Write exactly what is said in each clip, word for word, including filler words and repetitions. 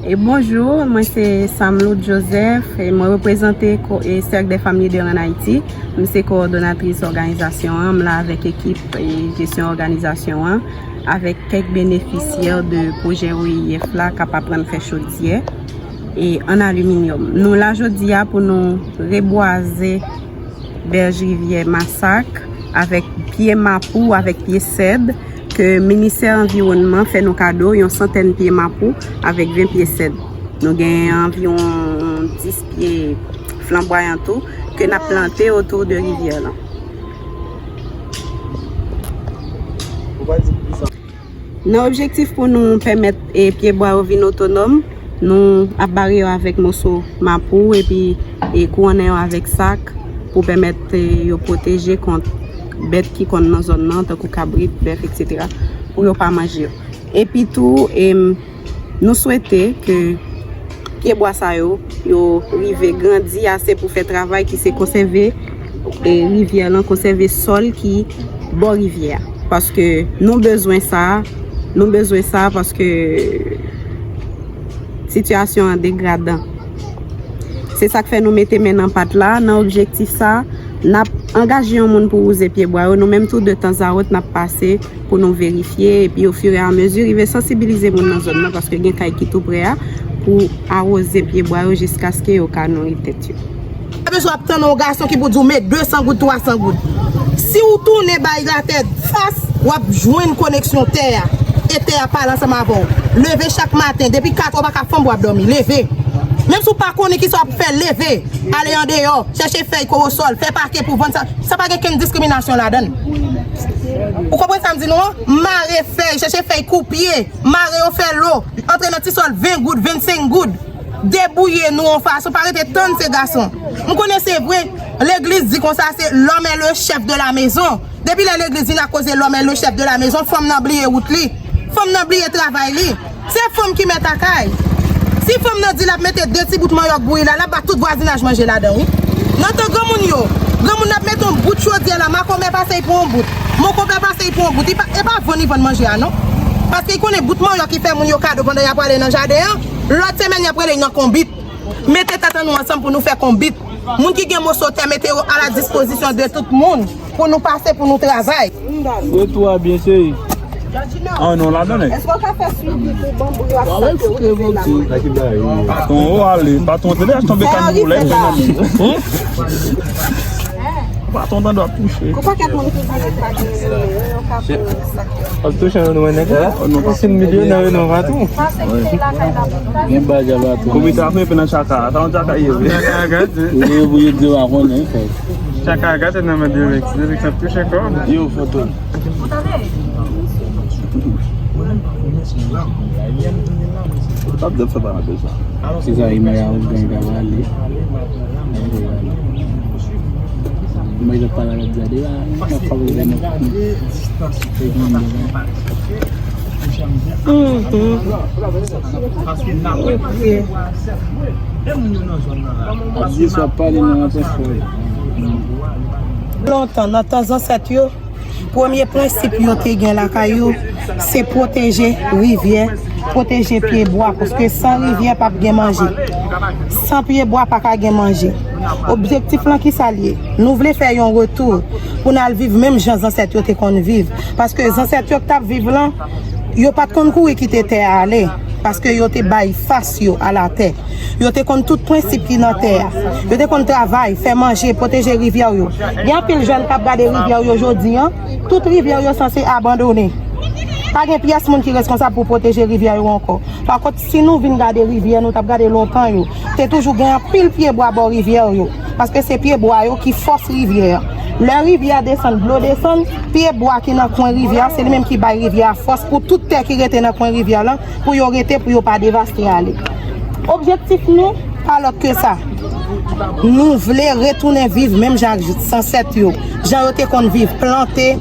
E bonjou, mwen se Samloud Joseph, e mwen reprezante ko- e Cercle des Femmes Leaders en Haïti. M se kowòdonatris òganizasyon an, m la avèk ekip e jesyon òganizasyon an, avèk kèk benefisyè de pwojè O I F la k ap aprann fè chodyè e an aliminyòm. Nou la jodi a pou nou rebwaze bèj rivyè Masak avèk pye mapou, avèk pye sèd, ke Ministè Anviwònman fè nou kado yon santèn pye mapou avèk ven pye sèd. Nou gen anviwon dis pye flanbwayan tou ke n ap plante otou de rivyè lan. Nan objektif pou nou pèmèt e pyebwa yo vin otonòm, nou ap bare yo avèk moso mapou epi e kouwonnen yo avèk sak pou pèmèt e yo pwoteje kont bèt ki konn nan zòn nan, tankou kabrit, bèf, etsetera, pou yo pa manje yo. Epi tou, e, nou swete ke pyebwa sa yo, yo rive grandi ase pou fè travay ki se konsève e rivyè lan, konsève sòl ki bò rivyè a. Paske nou bezwen sa, nou bezwen sa paske sitiyasyon an degradan. Se sa k fè nou mete men nan pat la, nan objektif sa, n ap angaje yon moun pou wouze pyebwa yo, nou menm tou de tanzawòt n ap pase pou nou verifye, epi ofiramezi rive sansibilize moun nan zòn nan, paske gen kay ki tou prè a, pou awoze pyebwa yo jiskaske yo ka nouri tèt yo. Pa bezwen ap tann yon gason ki pou di w met de san goud, twa san goud. Si w tounen bay latè fas, w ap jwenn koneksyon tè a. E tè a pale ansanm avè w. Leve chak maten, depi kat è w pa ka fanm w ap dòmi. Leve. Menm si w pa konnen kisa w ap fè, leve. Ale andeyò, chèche fèy kowosòl, fè pake pou vann sa. Sa pa gen kenn diskriminasyon ladan l. Ou konprann sa m di nou an? Mare fèy, chèche fèy koupye, mare yo fè lo, antre nan ti sòl ven goud, vennsenk goud. Debouye nou yon fason, pa rete tann se gason. M konnen se vre, legliz di konsa se l'homme est le chef de la maison. Depi lè legliz vin ak koze l'homme est le chef de la maison, fanm nan bliye wout li. Fanm nan bliye travay li. Se fanm ki mèt a kay. Si fanm nan di l ap mete de ti bout manyòk bouyi la, l ap ba tout vwazinaj manje ladan, wi. Nan tan granmoun yo, granmoun ap mete yon bout chodyè la, makomè pase y pran yon bout. Monkonpè pase y pran yon bout. Li pa, e pa vann li vann manje a, non. Paske y konnen bout manyòk li fè moun yo kado pandan y ap prale nan jaden an, lòt semèn y ap rele y nan konbit. Mete tèt an nou ansanm pou nou fè konbit. Moun ki gen moso tè, mete yo a la dispozisyon de tout moun pou nou pase, pou nou travay. Retou a byen seri. Ah non, la donne. Èske w ka fè swivi pou banbou yo ak sa ke w leve la? Patron, ou ale, patron, tande, achte yon bekàn pou lè, fè nan moun. Patron, tande ap touche. Gon pakèt moun ki vini pa gen nimewo, yo ka pran sa. Ap touche nou, nou, nèg. Ou se milyonè, non, patron. Gen bagay, patron. Komite ap mepe nan chaka. Sa yon chaka ye, wi. Chaka a gate. Ou gen pou yo di w a konnen, fè. Chaka a gate nan men Delex. Delex ap touche kò. Yo, foto. Tap de fè pa nan bezwen. Se sa, imaj a ou gen ka pale. Imaj a pale avèk Dade la, nan favori de nou. Ap di sa pale nan anpè fò. Lontan, nan tan zansèt yo, premye prensip yo te gen lakay yo, se pwoteje rivyè, pwoteje pyebwa, paske san rivyè p ap gen manje. San pyebwa pa ka gen manje. Objektif lan ki sa l ye? Nou vle fè yon retou pou n al viv menm jan zansèt yo te konn viv. Paske zansèt yo k t ap viv lan, yo pa t konn kouri kite tè a ale, paske yo te bay fas yo a latè. Yo te konn tout prensip ki nan tè a. Yo te konn travay, fè manje, pwoteje rivyè yo. Gen anpil jèn k ap gade rivyè yo jodi an. Tout rivyè yo sanse abandone. Pa gen pyès moun ki reskonsab pou pwoteje rivyè yo ankò. Pakont, si nou vin gade rivyè, nou t ap gade lontan yo. Te toujou gen anpil pyebwa bò rivyè yo. Paske se pyebwa yo ki fòs rivyè a. Lè rivyè a desann, dlo desann, pyebwa ki nan kwen rivyè a, se li menm ki bay rivyè a fòs pou tout tè ki rete nan kwen rivyè lan, pou yo rete, pou yo pa devaste ale. Objektif nou, pa lòt ke sa. Nou vle retounen viv menm jan ak zansèt yo. Jan yo te konn viv, plante.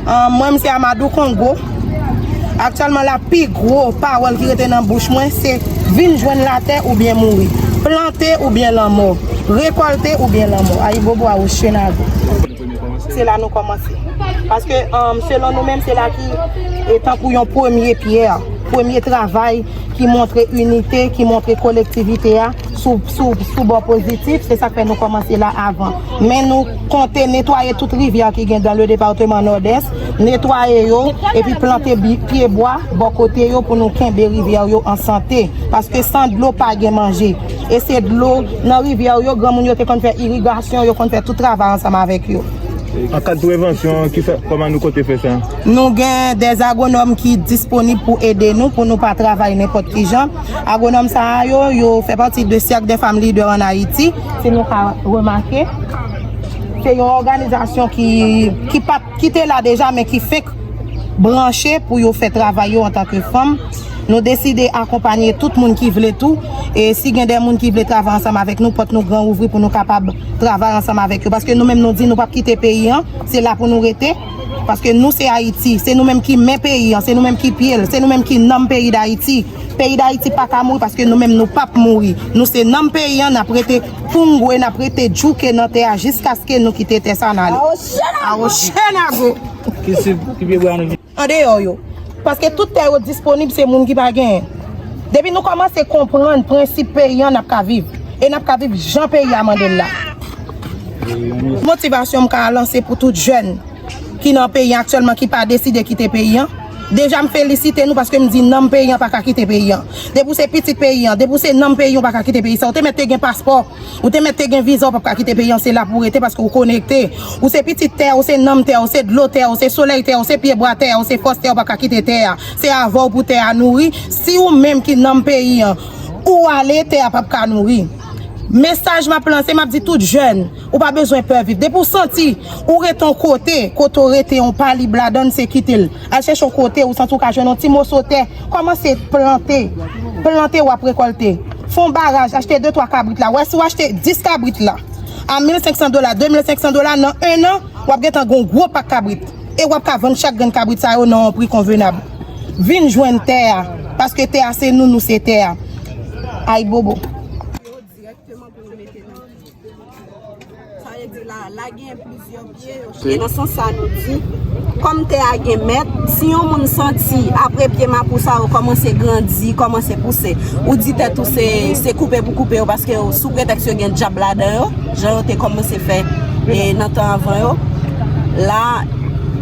Ahn, mwen, m se Amadou Kongo. Aktyèlman la, pi gwo pawòl ki rete nan bouch mwen, se vin jwenn latè oubyen mouri. Plante oubyen lanmò. Rekòlte oubyen lanmò. Ayibobo a Ochenago. Se la nou kòmanse. Paske, um, selon nou menm, se la ki, e, tankou yon premye pyè Premye travay ki montre inite, ki montre kolektivite a sou, sou, sou bò pozitif, se sa k fè nou kòmanse la avan. Men nou konte netwaye tout rivyè ki gen dan le depatman Nòdès, netwaye yo, epi plante bi- pye bwa bò kote yo pou nou kenbe rivyè yo an sante. Paske san dlo pa gen manje. E se dlo nan rivyè yo, granmoun yo te konn fè irigasyon, yo konn fè tout travay ansanm avèk yo. An kad prevansyon, kisa, kòman nou konte fè sa? Nou gen dè agwonòm ki disponib pou ede nou, pou nou pa travay nenpòt ki jan. Agwonòm sa a yo, yo fè pati de Cercle des Femmes Leaders en Haïti, si nou ka remake. Se yon òganizasyon ki, ki pa t, ki te la deja, men ki fenk branche pou yo fè travay yo antanke fanm. Nou deside akonpanye tout moun ki vle tou. E si gen de moun ki vle travay ansanm avèk nou, pòt nou gran ouvri pou nou kapab travay ansanm avèk yo. Paske nou menm nou di nou p ap kite peyi an, se la pou nou rete. Paske nou se Ayiti, se nou menm ki men peyi an, se nou menm ki pye l, se nou menm ki nanm peyi Dayiti. Peyi Dayiti pa ka mouri paske nou menm nou p ap mouri. Nou se nanm peyi an, n ap rete poungwe, n ap rete djouke nan tè a jiskaske nou kite tè sa n ale. Awochenago! Ki sib, ki pye bwa nou andeyò yo. Paske tout tè yo disponib, se moun ki pa genyen. Depi nou kòmanse konprann prensip peyi an, n ap ka viv. E n ap ka viv jan peyi a mande l la. Motivasyon m ka lanse pou tout jèn ki nan peyi an aktyèlman, ki pa deside kite peyi an. Deja, m felisite nou paske m di nanm peyi an pa ka kite peyi an. Depi w se pitit peyi an, depi w se nanm peyi an, w pa ka kite peyi sa. Ou te mèt te gen paspò, ou te mèt te gen viza, w p ap ka kite peyi an, se la pou w rete paske w konekte. Ou se pitit tè, ou se nanm tè, ou se dlo tè, ou se solèy tè, ou se pye bwa tè, ou se fòs tè, w p ap ka kite tè a. Se avè w pou tè a nouri. Si ou menm ki nanm peyi an, ou ale, tè a p ap ka nouri. Mesaj m ap lanse, m ap di tout jèn, ou pa bezwen pè viv. Depi w santi ou rete yon kote, kote w rete yon pa lib ladan l, se kite l. Al chèche yon kote ou santi w ka jwenn yon ti moso tè, kòmanse plante. Plante, w ap rekòlte. Fè yon baraj, achte de twa kabrit la. Wè, si w achte dis kabrit la a mil senk san dola, de mil senk san dola, nan en an, w ap gentan gen yon gwo pak kabrit. E w ap ka vann chak grenn kabrit sa yo nan yon pri konvenab. Vin jwenn tè a, paske tè a se nou, nou se tè a. Ayibobo. Sa vle di la, la gen plizyè pye yo. E nan sans sa nou di, kòm tè a gen mèt, si yon moun santi apre pye mapou sa yo kòmanse grandi, kòmanse pouse, ou di tèt ou se, se koupe pou koupe yo, paske yo, sou pretèks yo gen dyab ladan yo, jan yo te kòmanse fè e nan tan avan yo. La,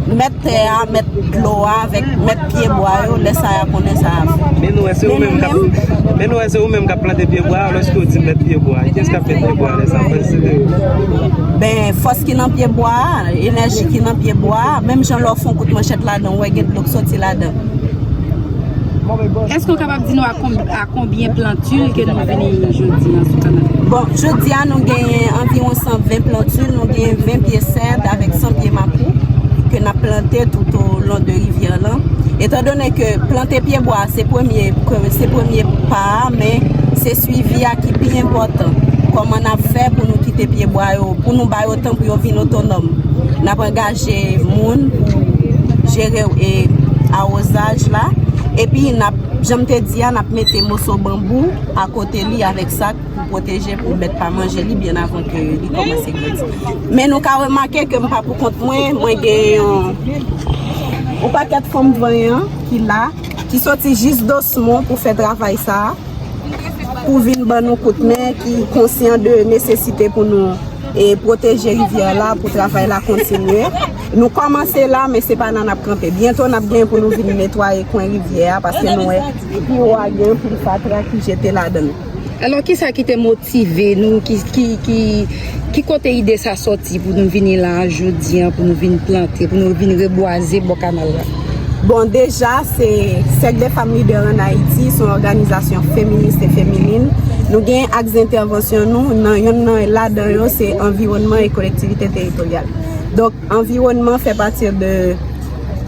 mèt tè a, mèt dlo a, avèk mèt pye bwa yo, lè sa y a konnen sa y a fè. Men nou wè se ou menm k ap, men nou wè se ou menm k ap plante pye bwa, alòske ou di mèt pye bwa. Kiyès k ap mèt pye bwa lè sa? Fè l site. Ben, fòs ki nan pye bwa a, enèji ki nan pye bwa a, menm jan lè w fè yon kout manchèt ladan, ou wè gen dlo k soti ladan. Èske w kapab di nou a konb-, a konbyen plantil ke nou vini jodi an sou kanal? Bon, jodi a nou genyen anviwon san ven plantil, nou genyen ven pye sèd avèk san pye mapou ke n ap plante tout o lon de rivyè lan. Etandone ke plante pye bwa se premye, ke se premye pa a, men se swivi a ki pi enpòtan. Kòman n ap fè pou nou kite pye bwa yo, pou nou ba yo tan pou yo vin otonòm? N ap angaje moun pou jere, e, awozaj la. Epi n ap, jan m te di a, n ap mete moso banbou akote li avèk sak pou pwoteje, pou bèt pa manje li byen avan ke li kòmanse grandi. Men nou ka remake ke m pa pou kont mwen, mwen gen yon, yon pakèt fanm vanyan ki la, ki soti jis Dosmon pou fè travay sa a, pou vin ban nou kout men, ki konsyan de nesesite pou nou, e, pwoteje rivyè la, pou travay la kontinye. Nou kòmanse la, men se pa la n ap kanpe. Byento n ap gen pou nou vin netwaye kwen rivyè a, paske nou wè pi wo a gen anpil fatra ki jete ladan l. Alò, kisa ki te motive nou? Ki, ki, ki, ki kote ide sa sòti pou nou vini la a jodi an, pou nou vin plante, pou nou vin rebwaze bò kanal la? Bon, deja, se Cercle des Femmes Leaders en Haïti, se yon òganizasyon feminis e feminin. Nou gen aks entèvansyon nou, nan yonn nan ladan yo, se anviwònman e kolektivite teritoryal. Donk, anviwònman fè pati de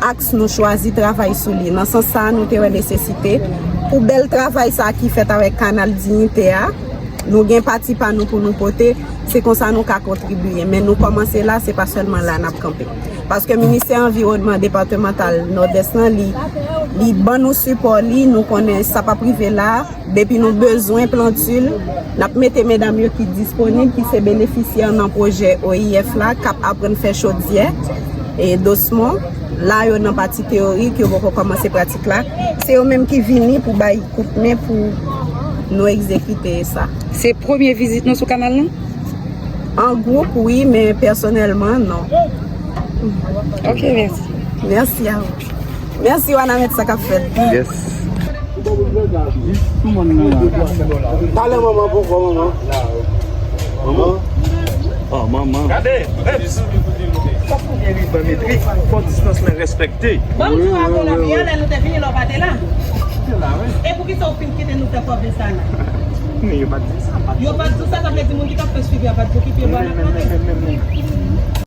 aks nou chwazi travay sou li. Nan sans sa a, nou te wè nesesite pou bèl travay sa a ki fèt avèk Kanal Diyite a, nou gen pati pa nou pou nou pote, se konsa nou ka kontribiye. Men nou kòmanse la, se pa sèlman la n ap kanpe. Paske Ministè Anviwònman Depatmantal Nòdès lan, li, li ban nou sipò li, nou konnen sa p ap rive la. Depi nou bezwen plantil, n ap mete medam yo ki disponib, ki se benefisyè nan pwojè O I F la, k ap aprann fè chodyè, e Dosmon. La, yo nan pati teyorik, yo poko kòmanse pratik la. Se yo menm ki vini pou bay kout men pou nou egzekite sa. Se premye vizit nou sou kanal lan? An gwoup, wi, men pèsonèlman, non. Ok, mèsi. Mèsi a ou. Mèsi, Wanament, sa k ap fèt. Yes. Talè manman poko, manman. Manman. Oh, manman. Gade, fòk ou gen riban metri, fò distans lan respekte. Ban m di w, Abolami, yè lè nou te vini la, w pa te la. Ou te la, wi. E poukisa w fin kite nou fè kòve sa la? Men yo pa t di sa, pa t Yo pa t di w sa, sa vle di moun ki t ap fè swivi a pa t di w ki pye bwa n ap plante.